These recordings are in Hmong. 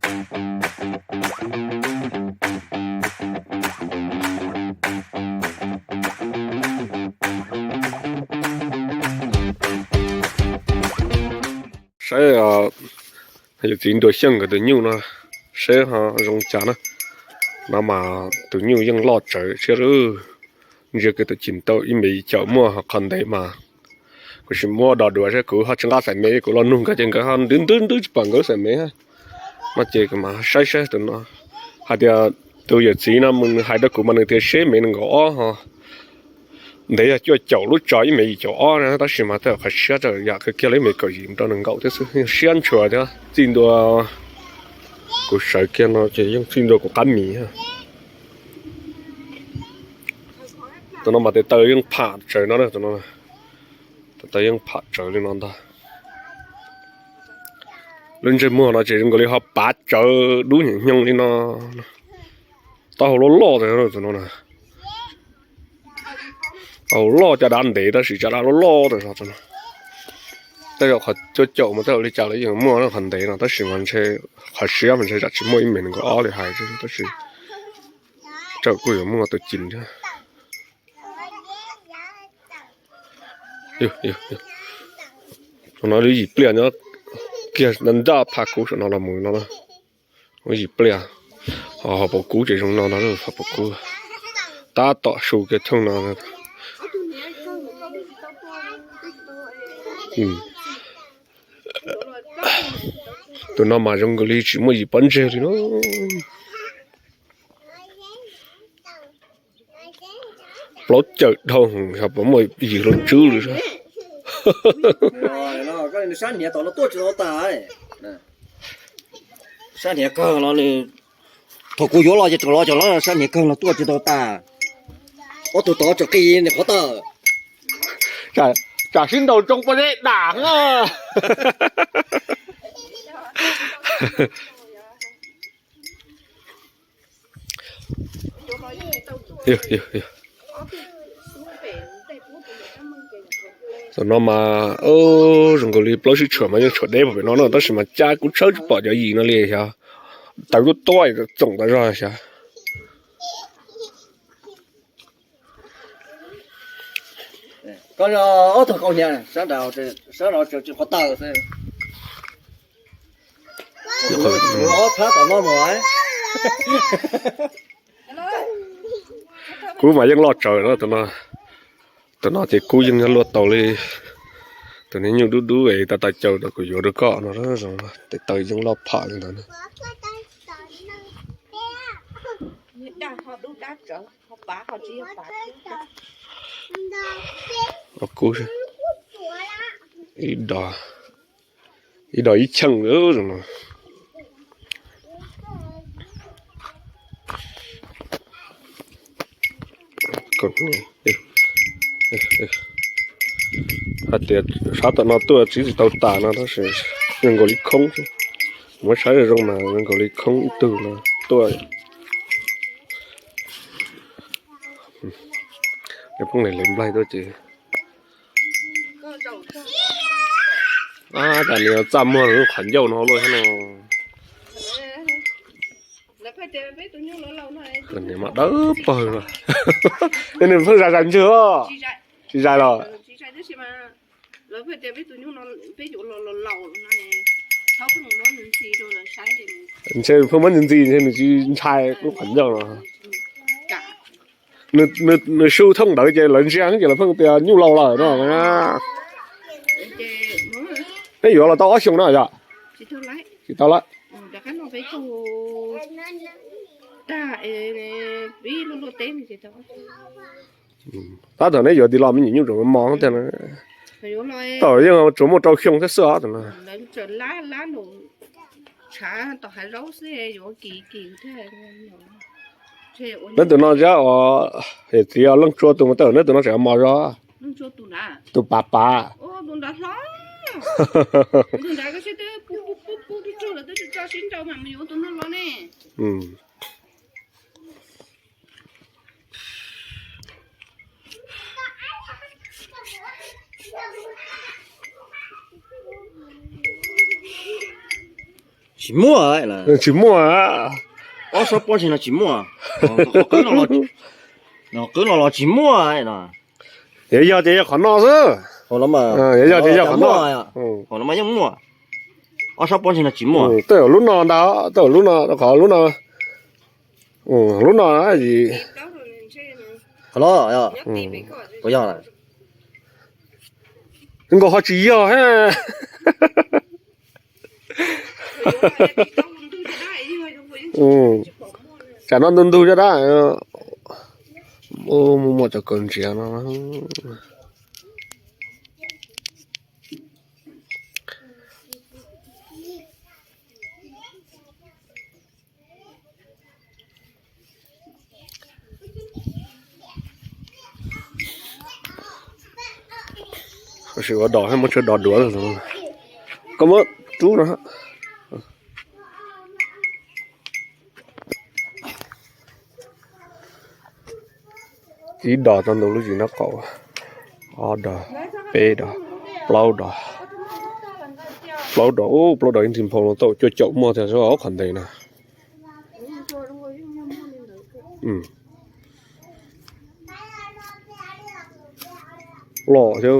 Saib, yawm txiv ntuas xyeej nkawd tus nyuj no, saib ho zoo cas na. No mas tus nyuj yeej loj tsawv thiab. Ntsia kiag tus cim tau ib mev yim caum muaj qhov ntev mas kuv sim muab do dua saib, kuv ho tsis nqa xaim mev, kuv los nug nkawd ces nkawd ho ntwb ntwb ntwb tsis pom nkawd xaim mev. No ces kuv mam saib saib tus no, hais tias tus yawm txiv no nws hais rau kuv mas nws tias seb mev nees nkaum ob ho ntev yog cuaj caum lub tso ib mev yim caum ob na, tab sis mas tej zaum qhov siab txawm yam kawg kiag li ib mev kaum yim rau nees nkaum thiab xwb, yeej siab ntshua thiab txij ntua kuv sawv kiag no ces yeej txij ntua kuv qab mis. Tus no mas tes taw yeej pham tsawv no, tus no tes taw yeej pham tsawv li no ntag. Lub ntsej muag no ces zoo nkaus li ho pav tsawv dub nyeem hnyoo li no. Taub hau loj loj tas tus no na. Taub hau loj caj dab ntev tab sis caj dab loj loj tas zog tus no. Tej zaum qhov cuaj caum mas tej zaum li cas lawv yeej muaj qhov ntev no tab sis mas ntshe qhov siab mas ntshe tsam tsis muaj ib mev nees nkaum ob li hais tab sis tej zaum kuj yuav muaj tus cim thiab. Tus no lub yim pliaj nyob kiag ntag, phaj kub saum no los mus no, lub yim pliaj. Ho hauv paus kub ces zoo no no, hauv paus kub tab tom su kiag thooj no. Tus no mas zoo nkaus li tsis muaj yim pob ntseg li no. Plaub cawm dhau, xyov puas muaj yim hluas ntswb li. Sab hniav tom no tuaj tsis tau tas. Sab hniav kawg los nws, thaum kuv yuav los ces tseem los cov sab hniav kawg los tuaj tsis tau tas. Ob tug tod tseem qis nws qhov tawm. Tsam sib ntaus tsoo pob zeb dam. Tus no mas zoo nkaus li plaub sib tshuam mas yeej tshuam deb pem no na tab sis mas cab kuv tshawb tsis pom cov yim no li xyov. Tawv tuab tuab txoom tas zog xyov. Koj ob tug qau hniav, sab no tsis qhov tawm xwb. Ob phab tom no mus. Kub mas yeej loj tsawv na tus no. Tus no ces kub yeej yog luaj tau li tus niag nyuj dub dub es tab tais caw rau kuv yuav rau koj no zoo, tes taw yeej loj pham li ntawd na. Kub ib do, ib do ib cheej zoo no. Hais tias sab tom no tuaj tsis tsis tau tas no tab sis zoo nkaus li khoob. Muab saib zoo zoo mas zoo nkaus li khoob ib tug no tuaj. Poob le le nplaig tuaj ces tas li txaj muag lub qhov ncauj no luaj thiab no. Niam mas dawb paug no. Nws pheej zais zais ntswg os. Tsis zais los. Ntshe pheej muab ntxi ntxi ntshe nws tsis ntshai lub qhov ncauj no. Nws su thooj ntawd ces lawv ntsia ces lawv pheej tias nyuj laus lawm no. Neb yuav los tau ob xyoos no yom? Tsis tau lawm. Tab tom neb yuav tis los me nyuam nyuj tseem mos tiag na. Tam yeej tsuas muaj rau xyoo thiab xwb os. Neb tus no thiab os, yawm txiv os, leej tsua tus mas tej zaum neb tus no tseem mos zog. Tus pav pav. Tsis muaj. Tsis muaj. Ob sab pob ntseg no tsis muaj. Qhov qwb no los tsis muaj no. Yog yog ces yog qhov no xwb. Yog yog ces yog qhov no. Qhov no mas yeej muaj. Ob sab pob ntseg no tsis muaj. Tej zaum lub no ntag, tej zaum lub no, qhov lub no, lub no. Qhov no, puas yog? Nkaus ho tsis yog. Tsam no ntug ntug cov dab. Muaj muaj cov kaus ntsiav no. Sim ua dog, muab tshuaj dog duav. Koj muab rub no. Ib dog tau ntau lub zim nraub qaum. Ob dog, peb dog, plaub dog. Plaub dog, plaub dog ib ntsis nphau no tau cuaj caum muaj thiab ob qhov ntev na. Loj thiab,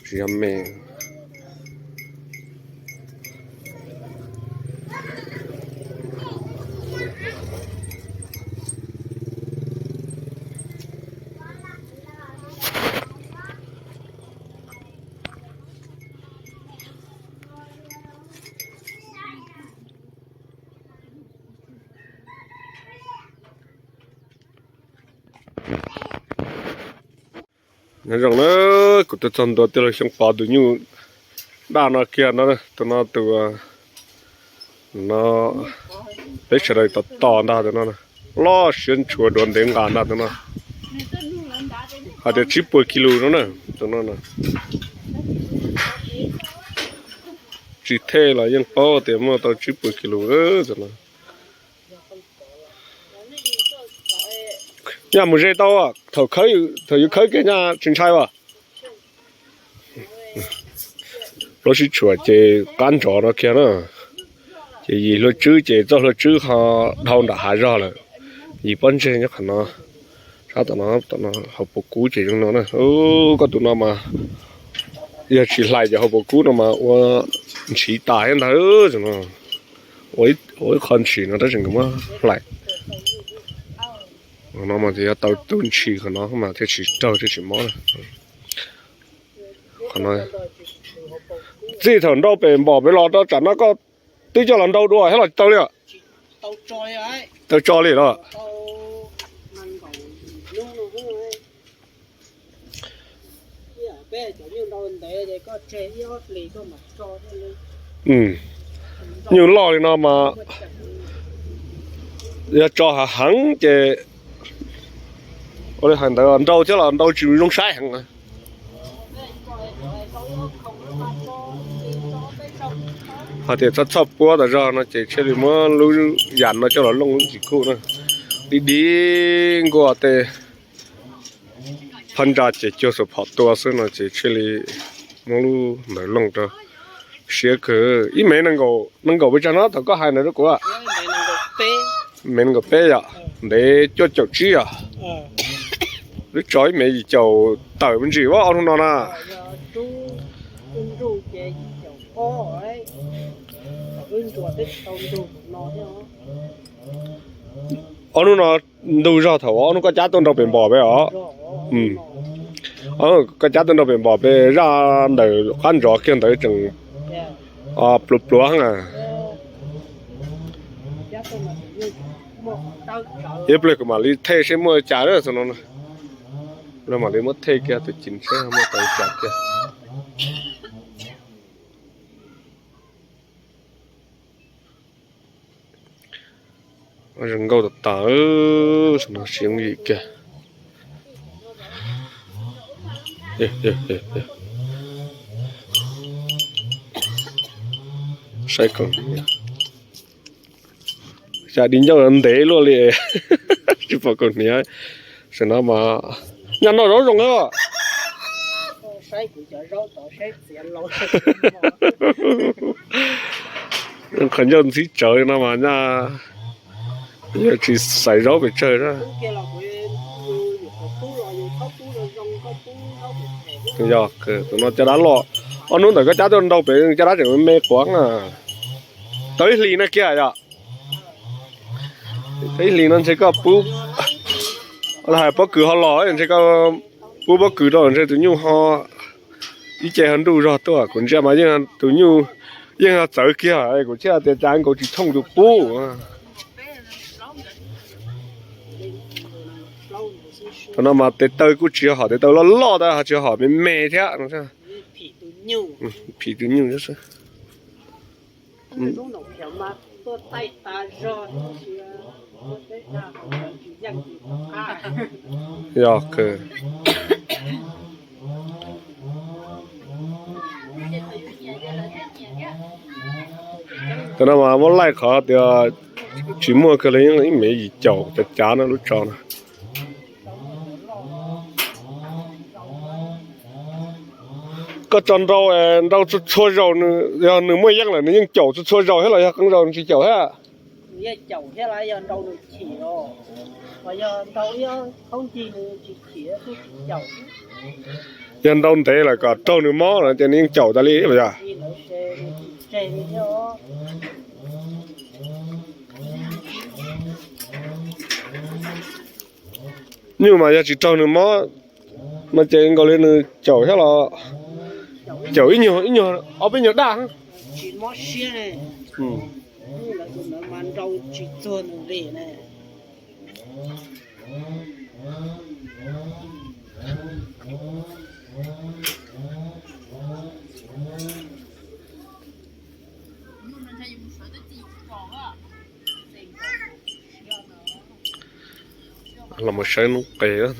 tsis yog me. Nyob zoo na, kuv tuaj txog ntua tij laug Xyooj Pov tus nyuj daj no kiag no, tus no tus no peb sawv daws tos tos ntag tus no, loj siab ntshua duav ntev nqa ntag tus no. Hais tias tsib puas kis lus no na, tus no tsis thej los yeej paub tias muaj tau tsib puas kis lus tus no. Nyaj mus ze tau, thaum, thaum yus khawb kiag nyaj tsis ntshai as. Plaub sib tshuam ces qab ntsov no kiag na. Ces yim hlua tswb ces txoj hlua tswb ho dhau nram hav zog lawm. Yim pob ntseg nyob qhov no. Sab tom no, tom no hauv paus kub ces zoo no na. Koj tus no mas yog tsis hlais ces hauv paus kub no mas ua ntshiv tas thiab ntag. Ua ib qho ntshis no tab sis nkawd muab hlais. Qhov no mas yog tau tus ntshis qhov no mas thiaj tsis raug thiaj tsis mob na. Txij thaum nrau pem npom pem los rau tsam no koj twb coj los nrau dua thiab los tau li? Tau tso li los? Nyuj loj li no mas yog tso hav heev ces ua li hais ntawd nrau thiab los nrau tsis zoo saib heev. Hais tias txhob txhob puab tas zog no ces thiaj li muab lub yam no coj los looj lub tsis kuj na. Dim dim nkuaj tej phab ntsa ces cuag xuas phom tua xwb no ces thiaj li muab lub ntawd looj rau. Siab kawg, ib mev nees nkaum pes tsawg no thaum koj hais ntawd rau kuv? Mev nees nkaum peb yom, ntev cuaj caum tsib yom. Lub tso ib mev yim caum tawm me ntsis ob hnub no na. Ob hnub no ntug zog thaum ob hnub koj cab tuaj nrau pem npom peb os. Koj cab tuaj nrau pem npom peb zaj ntawm qab ntsov kiag ntawd tseem pluav pluav na. Ib pliag kuv mam li thej seb muaj cas lawm no. Mam li muab thej kiag tus ci seb muaj tau cas kiag. Zoo nkauj tas tas, no siv yim kiag. Saib, xya di ncauj ntev luaj li, tsis pom kaus hniav. Tam no mas nyaj noj zaub zoo. Saib kuv cov zaub tod saib txiav los. Qhov ncauj ntxhib tsawv no mas nyaj yog tsis xaiv zaub pes tsawg na. Yog, tus no caj dab loj, ob hnub ntawm koj cab tuaj nrau pem caj dab tseem me quav na. Tau ib hlis no kiag yom. Tau ib hlis no ntshe koj pub, hais pob kws ho los ntshe koj pub pob kws rau ntshe tus nyuj ho ib ce ho nruj zog tuaj. Kuv ntsia mas yeej tus nyuj yeej ho txawv kiag, kuv thiaj tias cas nkaus tsis thooj tus pub. Thaum no mas tes taw kuj tsis yog hom tes taw loj loj tab, ho tsis yog hom me me thiab. Phim tus nyuj xwb. Yog kawg. Tam no mas muab laij qhov tias tsis muaj kawg li, ib mev yim caum cav cav no lub tsho no. Koj tso nrau, nrau txhua txhua zaus, yog nws muaj yeeb lawm nws yeej caum txhua txhua zaus thiab los yog qee zaus nws tsis caum thiab? Yog nrau ntev lawm kom raug nws mob no ces nws yeej caum tas li os. Nyuj mas yog tsis raug nws mob no ces nkaus li nws caum thiab los, caum ib nyuag, ib nyuag ob peb nyuag daj. Los mus saib noob qes.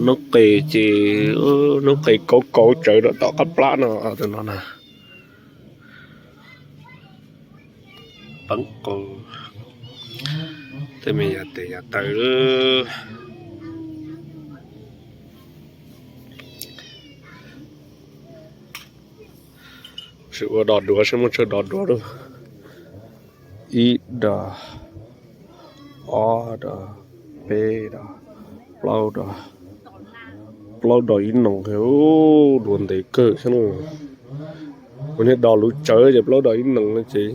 Noob qes ces, noob qes kauv kauv tsawv rau tom qab plab no, tus no na. Peeb qaug tej me yam tes yam taw. Sim ua dos duav seb muaj tsawg dos duav lawm. Ib dos, ob dos, peb dos, plaub dos. Plaub dos ib noos, duav ntev kawg thiab. Ua niag dos luv tsawv ces plaub dos ib noos no ces